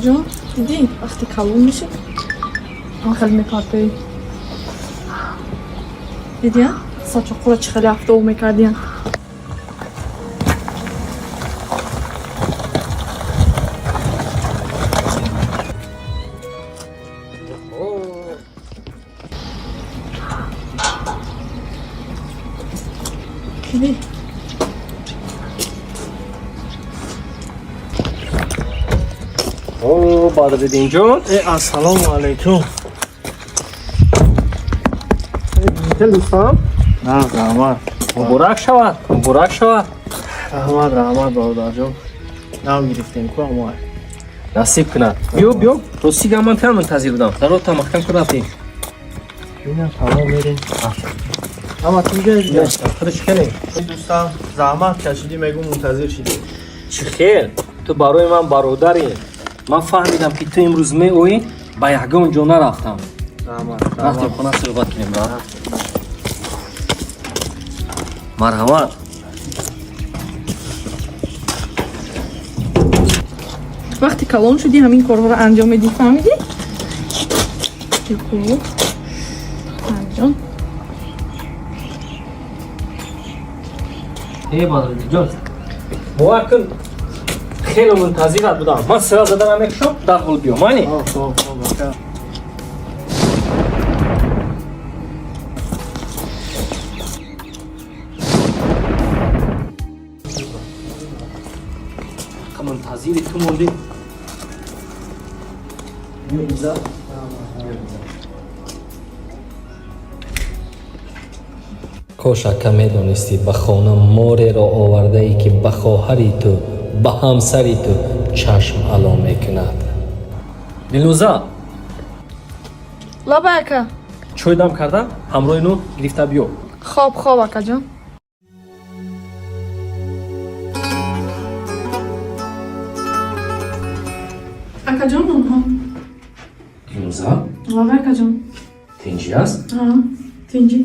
Ҷон, дидӣ, вақте калон мешид, он хеле мепартоӣ. Дидия? Сачоқура чӣ хеле афтов мекардиян. Дидӣ? О, Бадриддинҷон. Э, ассалому алайкум. Дӯстам. На, раҳмат. Муборак шавад, муборак шавад. Раҳмат, раҳмат, бародарҷон. Нав гирифтем ку амоай. Насиб кунад. Биё, биё. Рости гап, ман тан мунтазир будам. Даротам маҳкам кун, рафтем. Бинам, тамом, мерем. Ама тинҷа. Худаш хеле. Дӯстам, заҳмат кашидӣ, мегӯ мунтазир шидӣ. Чӣ хел? Ту барои ман бародарӣ. Ман фаҳмидам, ки ту имрӯз меоӣ, ба ягон ҷо нарафтам. Раҳмат. Рафтем хона, суҳбат кунем, ба. Марҳамат. Вақте калон шудӣ, ҳамин корҳоро анҷом медиҳӣ, фаҳмидӣ? Хуб. Анҷом. Э, Бадриддинҷон. Бовар кун, хеле мунтазират будам. Ман сира зада намекушам, дарҳол биё. Майли? Хоб, хоб, хоб, ака. Мунтазири ту мондем. Биё инҷа. Кош, ака, медонистӣ, ба хона мореро овардаӣ, ки ба хоҳари ту, ба ҳамсари ту чашм ало мекунад. Дилноза. Лаба, ака. Чой дам карда, ҳамроҳи нун гирифта биё. Хоб, хоб, акаҷон. Акаҷон, нонҳо. Дилноза. Лаба, акаҷон. Тинҷӣ аст? Тинҷӣ.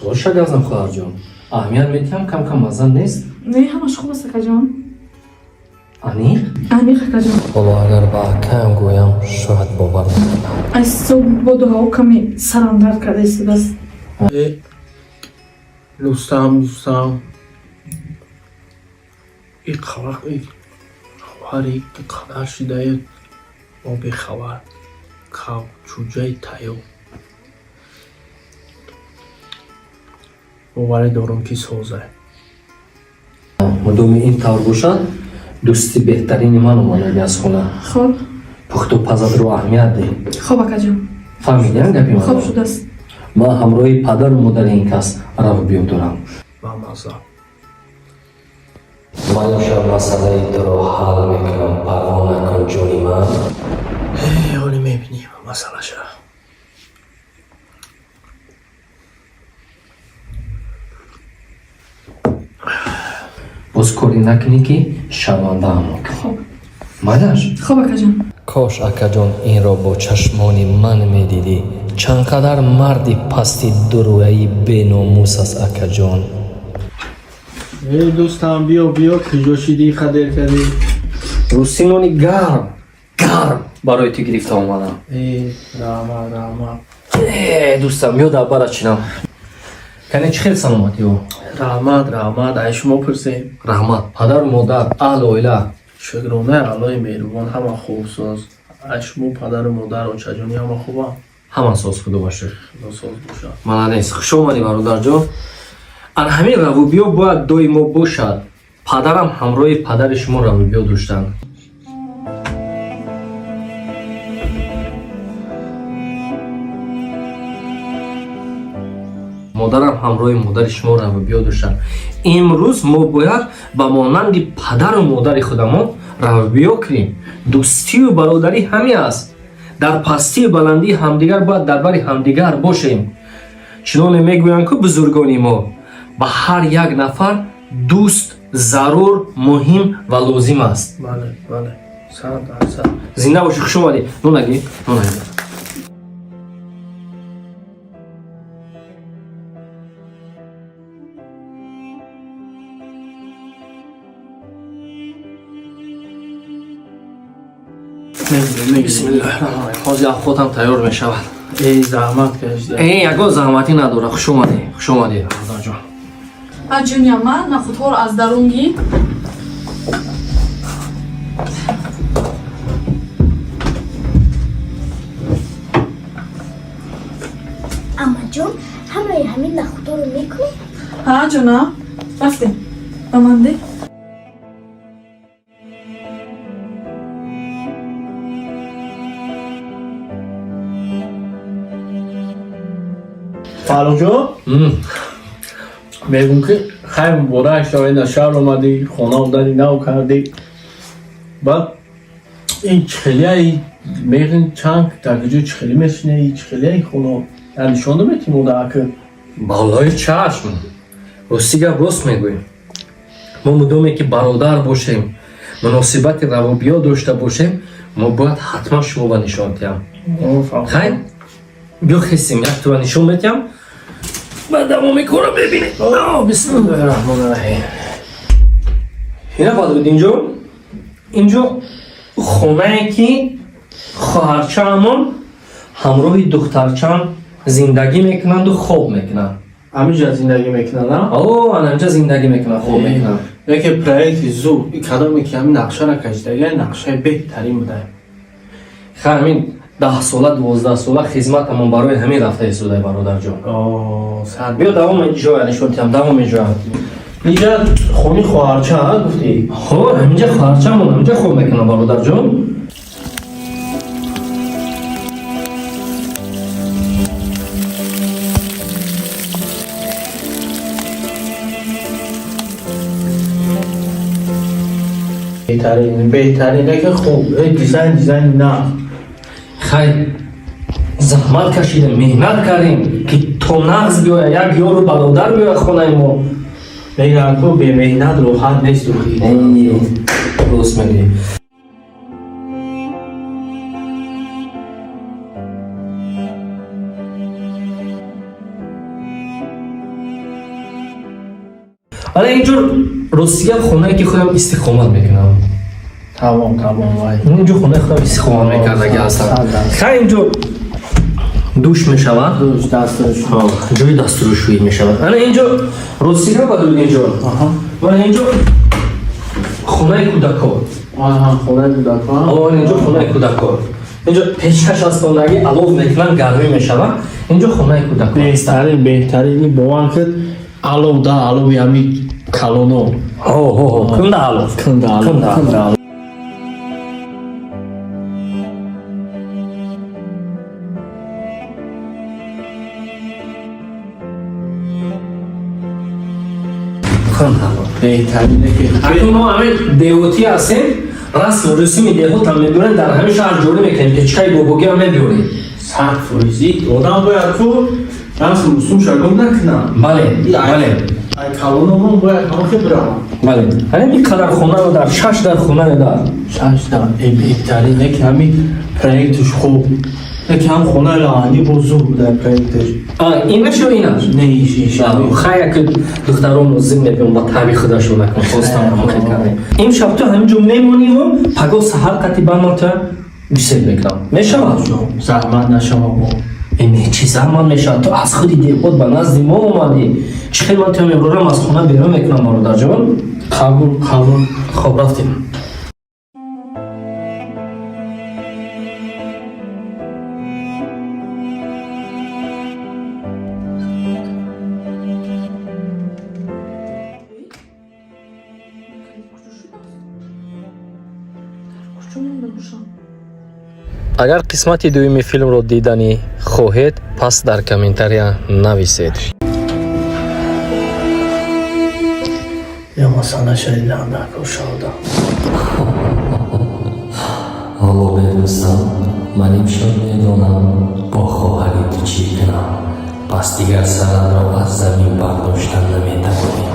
Боша, газам, хоҳарҷон, аҳамият медиҳам, кам кам мазза нест. Не, ҳамаш хуб аст, акаҷон. Аниқ? Аниқ, акаҷон. Ҳоло агар ба акаам гӯям, шояд бовар накунад. Аз субҳ боду ҳаво каме сарам дард карда истодааст. Э, дӯстам, дӯстам. И қавақ, и хоҳари қадар шидаю мо бехабар. Кав чӯҷаи тайёр. Боварӣ дорам, ки соза. Мудоми ин тавр бошад, дӯсти беҳтарини ман омадаги аз хона. Хоб. Пухту пазадро аҳамият деҳ. Хоб, акаҷон. Фаҳмидиам гапи Хоб ман? шудааст. Ман ҳамроҳи падару модари ин кас раву биё дорам. Ба мазза. Ман имшаб масъалаи туро ҳал мекунам, парво накун, ҷони ман. Э, ҳоле мебинем масъалаша. Боз корӣ накунӣ, ки шармандаамон кунӣ. Хоб. Майлаш? Хоб, акаҷон. Кош, акаҷон, инро бо чашмони ман медидӣ, чанд қадар марди пасти дурӯяи беномус аст, акаҷон. Э, дӯстам, биё, биё, куҷо шидӣ, қадер кардӣ? Рости, нони гарм гарм барои ту гирифта омадам. Э, раҳмат, раҳмат. Э, дӯстам, ё дар бара чинам. Кане, чӣ хел саломатиё? Раҳмат, раҳмат, ай шумо пурсем. Раҳмат, падару модар, аҳлу оила? Шукронаи Аллоҳи меҳрубон, ҳама хуб, соз. Ай шумо, падару модар, очаҷонӣ ҳама хубам? Ҳама соз, худо ба шукр. Худо соз бошад. Молодец, хуш омадӣ, бародарҷон. Ан ҳамин равубиё бояд доимо бошад. Падарам ҳамроҳи падари шумо равубиё доштанд. Модарам ҳамроҳи модари шумо равубиё доштанд. Имрӯз мо бояд ба монанди падару модари худамон равубиё кунем. Дӯстию бародарӣ ҳамин аст. Дар пастию баландии ҳамдигар бояд дар бари ҳамдигар бошем. Чуноне мегӯянд ку бузургони мо, ба ҳар як нафар дӯст зарур, муҳим ва лозим аст. Бале, бале, 100%. Зинда бошӣ, хуш омадӣ. Нунагӣ, нунагӣ. мегирем. Бисмиллоҳи раҳмони раҳим. Ҳозир авқотам тайёр мешавад. Эй, заҳмат кашида. Э, ягон заҳматӣ надора. Хуш омадӣ, хуш омадӣ, бародарҷон. Ҳа, ҷуня, ман нахудҳоро аз дарун гир. Амаҷон, ҳамаи ҳамин нахудҳоро мекунӣ? Ҳа, ҷуна, рафтем. Ба ман де. Фаррухҷон, мегӯм ки хайр, муборак шавед, аз шаҳр омадӣ, хона омадани нав кардӣ. Баъд ин чихелияи мегӯн, чанг дар куҷо чихелӣ мешине, чихелияи хона дар нишон наметӣ мода ака? Баллои чашм. Рости гап, рост мегӯем. Мо мудоме ки бародар бошем, муносибати равобиё дошта бошем, мо бояд ҳатман шумо ба нишон диҳам. Хайр, биё хестем, як тура нишон медиҳам, баъд давоми корро мебинем. Бисмиллоҳи раҳмони раҳим. Ина, бадрид, инҷо хонае ки хоҳарчаамон ҳамроҳи духтарчаам зиндагӣ мекунанду хоб мекунанд. Ҳаминҷа зиндагӣ мекунанд, а? О, ана инҷа зиндагӣ мекунанд, хоб мекунанд. Яке проекти зуд и кадоме ки ҳамин нақшаро кашидага, нақшаи беҳтарин буда. Ха, ҳамин 10 сола, 12 сола хизматамон барои ҳамин рафта истодай, бародарҷон. Сад. Биё, давоми ҷоя нишон диҳам, давоми ҷоя. Инҷа хони хоҳарча гуфтӣ? Хо, ҳаминҷа хоҳарчамон ҳаминҷа хоб мекунам, бародарҷон. Беҳтарин, беҳтарин, яке хуб дизайн, дизайни нав. Хай, заҳмат кашидем, меҳнат кардем, ки то нағз биёя, як ёру бародар биёя хонаи мо. Мегӯянд ку, бемеҳнат роҳат нест, рӯҳӣ. Рост мегӯӣ. Ана инҷо, рости гап, хонае ки худам истиқомат мекунам. Тамом, тамом, вай. Инҷо хонаи худам истиқомат мекардаги ҳастам. Хай, инҷо душ мешавад. Душ, дасташ. Ҷои дастурушӯӣ мешавад. Ана инҷо, рости гап, бадруд, инҷо, ана инҷо хонаи кӯдако. Хонаи кӯдако. Инҷо хонаи кӯдако. Инҷо печкаш астонаги, алов мекунанд, гармӣ мешавад. Инҷо хонаи кӯдако. Беҳтарин, беҳтарин, бовар кун, алов да, алови ҳами калоно. Кунда алов. Кунда алов. Беҳтарине ки. Акнун мо ҳамин деҳотӣ ҳастем, расму русуми деҳотам мебиёрем, дар ҳамин шаҳр ҷорӣ мекунем, печкаи бобогиам мебиёрем. 100%-и одам бояд ку расму русумша гум накунад. Бале, бале. Ай калономон бояд ҳамахе биравам. Бале, ҳамин ин қадар хонаро дар шаш дар хона дар. Шаш дар, беҳтарине ки ҳамин проектш хуб, яке ҳам хонаи лаҳандӣ бо зур буда проектш. Инаш ё инаш? Не, иш, иш. Хай, яке духтарон зим мебиён ба таби худашон накун, хостам ҳамахел кардем. Имшаб ту ҳамин ҷо мемониву пагоҳ саҳар қати ба ман ту бисел мекунам, мешавад? Заҳмат нашава бо. Не, чӣ заҳмат мешавад? Ту аз худи деҳот ба назди мо омадӣ, чӣ хел ман ту меброрам, аз хона берун мекунам, бародарҷон? Қабул, қабул. Хоб, рафтем. Куҷо монда бошам? Агар қисмати дуюми филмро диданӣ хоҳед, пас дар комментария нависед. Я масала шадидан шавда. Ҳоло медонистам, ман имшаб медонам, бо хоҳари ту чӣ кунам. Пас дигар сарамро аз замин бардоштан наметавонӣ.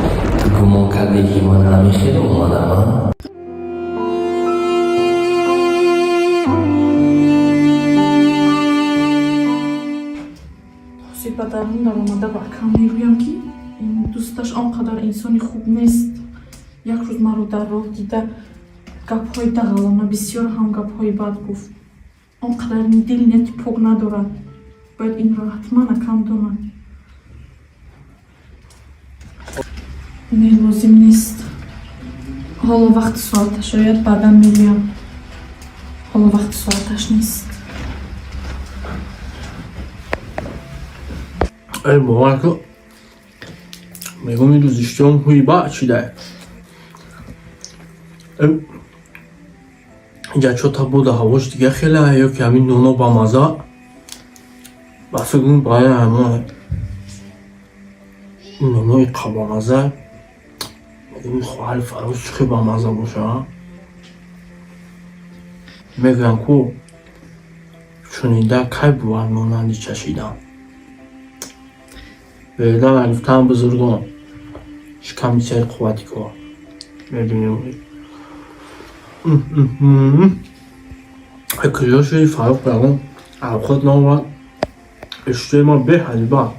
Ту гумон кардӣ, ки ман ҳамин хел омадам, а? Ҳозир ба дарун даромада ба акам мегӯям, ки ин дӯсташ он қадар инсони хуб нест. Як рӯз маро дар роҳ дида, гапҳои дағалона, бисёр ҳам гапҳои бад гуфт. Он қадар дил нияти пок надорад. Бояд инро ҳатман акам донад. Не, лозим нест. Ҳоло вақти соаташ ояд, баъдан мегӯям. Ҳоло вақти соаташ нест. Эй, бовар кун, мегӯм ин рӯз иштиҳом ҳуи ба чида. Инҷа чота бода ҳавош дига хеле, ё ки ҳамин ноно ба маза. Ба фикр бая ҳама нонои қабамаза. Мегӯм хоҳари Фарроз чӣ хел бамаза боша? Мегӯям ку шунида кай бувад монанди чашидан. Беда нагуфтаам бузургон, шиками сер қуввати кор. Мебинем. Куҷо шуди Фаррух ягон авқот наовард? Иштиҳои ман беҳади бад.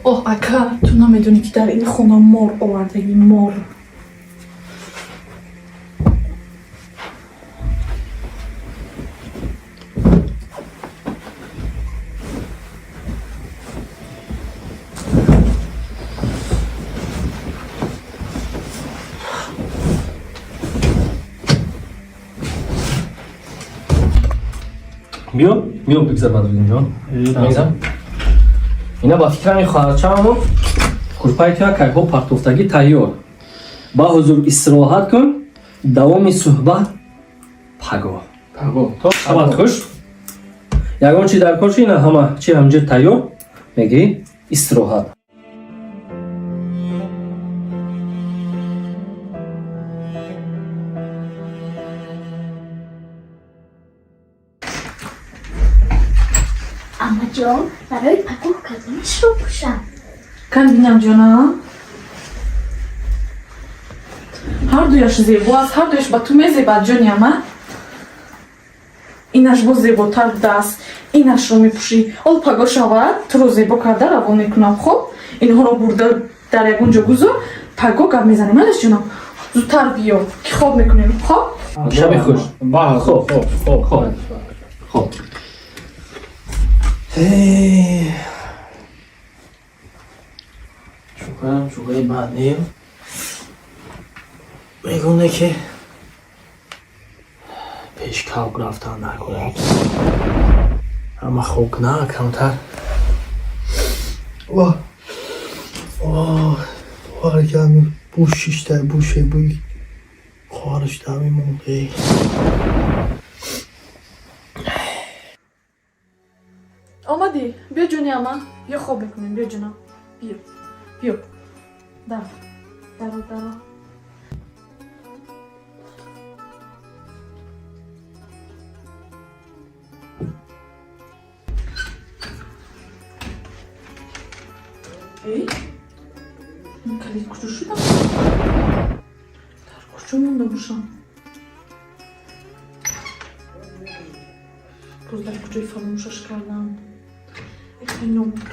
Оҳ, ака, ту намедонӣ, ки дар ин хона мор овардагӣ, мор. Биё, биё, бигзар, Бадриддинҷон. Мегзам. Ина ба фикрам ин хоҳарчаамон курпаи туя кайҳо партофтагӣ тайёр. Ба ҳузур истироҳат кун, давоми суҳбат пагоҳ. Пагоҳ. То Шабат хуш. Ягон чи дар кор чи ина ҳама чи ҳамҷир тайёр мегирӣ истироҳат. Амаҷон, барои пагоҳ кадомашро пӯшам? Кан бинам, ҷонам. Ҳардуяш зебо аст, ҳардуяш ба ту мезебад, ҷони ама. Инаш боз зеботар будааст. Инашро мепӯшӣ. Ол пагоҳ шавад, туро зебо карда равон мекунам, хоб? Инҳоро бурда дар ягон ҷо гузор, пагоҳ гап мезанем, алаш ҷонам. Зудтар биё, ки хоб мекунем, хоб? Шаби хуш. Ба Хоб. хоб, хоб, Хоб. Хоб. Шукрам, шукри бад нем. Мегӯне ки пеш кавк рафтан накунад. Ама хок на камтар. Ва бовар кардам, бу шишта буше буи хоҳараш дамемонде. Омадӣ? Биё, ҷони ама. Биё, хоб мекунем, биё, ҷонам. Биё. Биё. Даро. Даро, даро. Эй? Ин калид куҷо шудам? Дар куҷо монда бошам? Боз дар куҷои фаромӯшаш кардам? Эй, нобуд.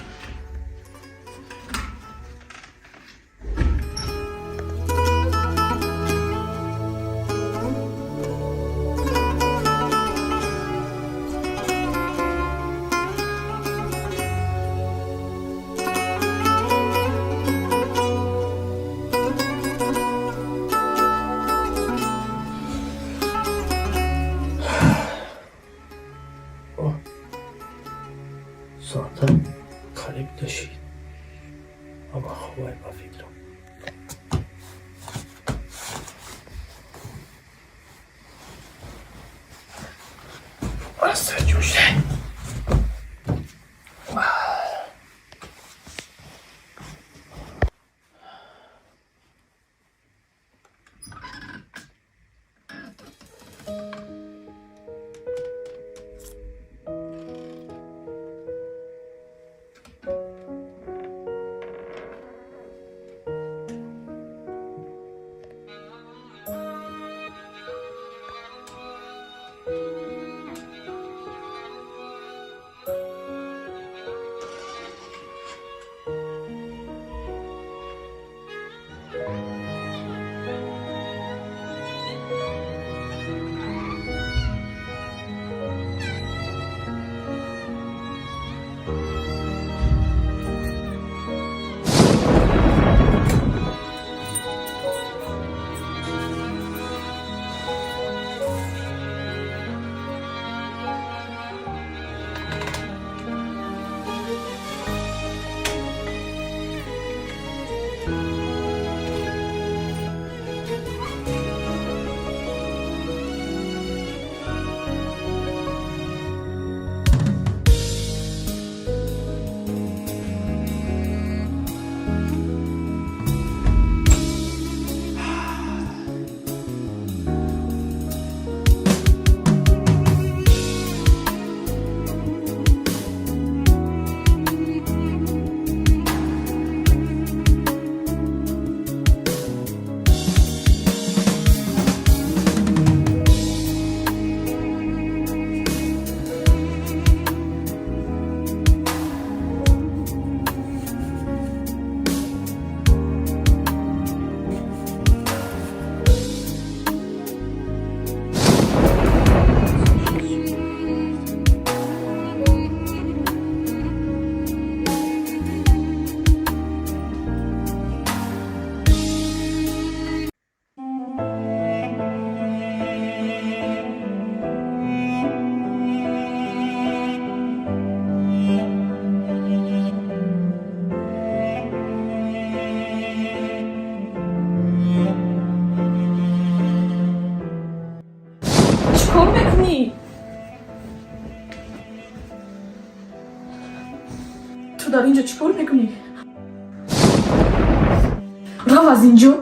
Соата қариб дашид. Ама хобай ба фикрам. Аста ҷӯшай. Ту дар ин ҷо чӣ кор мекунӣ? Рав аз ин ҷо.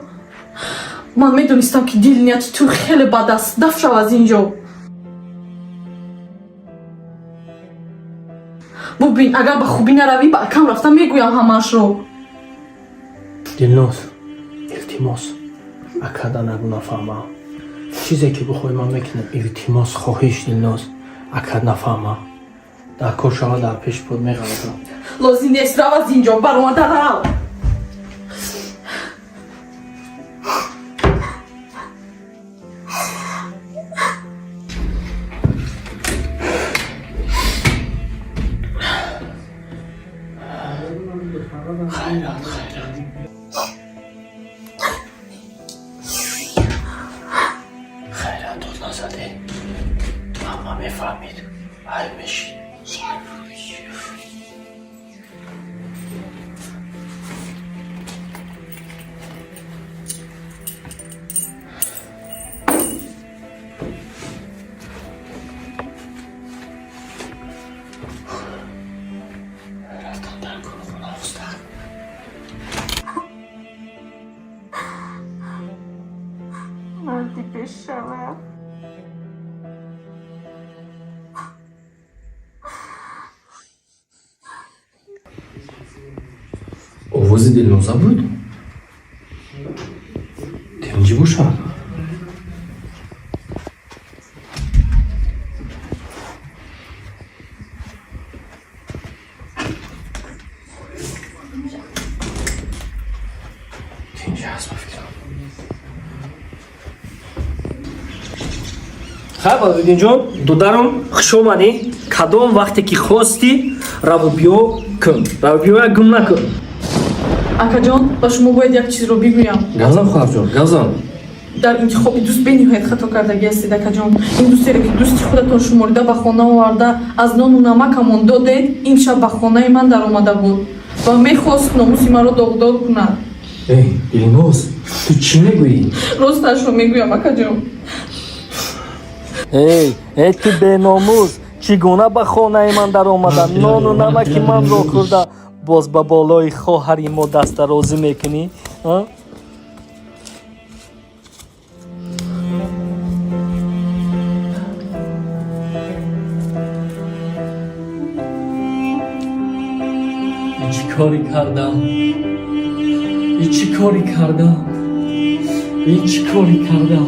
Ман медонистам, ки дил нияти ту хеле бад аст. Даф шав аз ин ҷо. Бубин, агар ба хубӣ наравӣ, ба акам рафта мегӯям ҳамаашро. Дилноз, илтимос, акада нагӯ, нафаҳмам. Чизе ки бихоҳӣ, ман мекунам. Илтимос, хоҳиш, Дилноз, акад нафаҳмам. Дар кор шава, дар пеши под меғалатам. Лозим нест, рав аз ин ҷо, баромада рав. Хайрат, хайрат, хайрат. Дод назаде, ҳама мефаҳмид, айб мешид. Рафтам дар корхона, устад. Марди бешава. Овози Дилноза буд? Тинҷӣ бошад? Тинҷӣ ҳаст, ба фикрам. Хайр, Балвиддинҷон, додарам, хуш омадӣ. Кадом вақте ки хостӣ, раву биё кун, раву биёя гум накун. Акаҷон, ба шумо бояд як чизро бигӯям. Газам, хоҳарҷон, газам. Дар интихоби дӯст бениҳоят хато кардагӣ ҳастед, акаҷон. Ин дӯстеро, ки дӯсти худатон шуморида ба хона оварда, аз нону намакамон додед, ин шаб ба хонаи ман даромада буд ва мехост номуси маро доғдор кунад. Эй, Дилноз, ту чӣ мегӯӣ? Росташро мегӯям, акаҷон. Эй, эй, ту беномус, чӣ гуна ба хонаи ман даромада, нону намаки манро хӯрда, боз ба болои хоҳари мо дастдарозӣ мекунӣ, а? Ин чӣ корӣ кардам? Ин чӣ корӣ кардам? Ин чӣ корӣ кардам?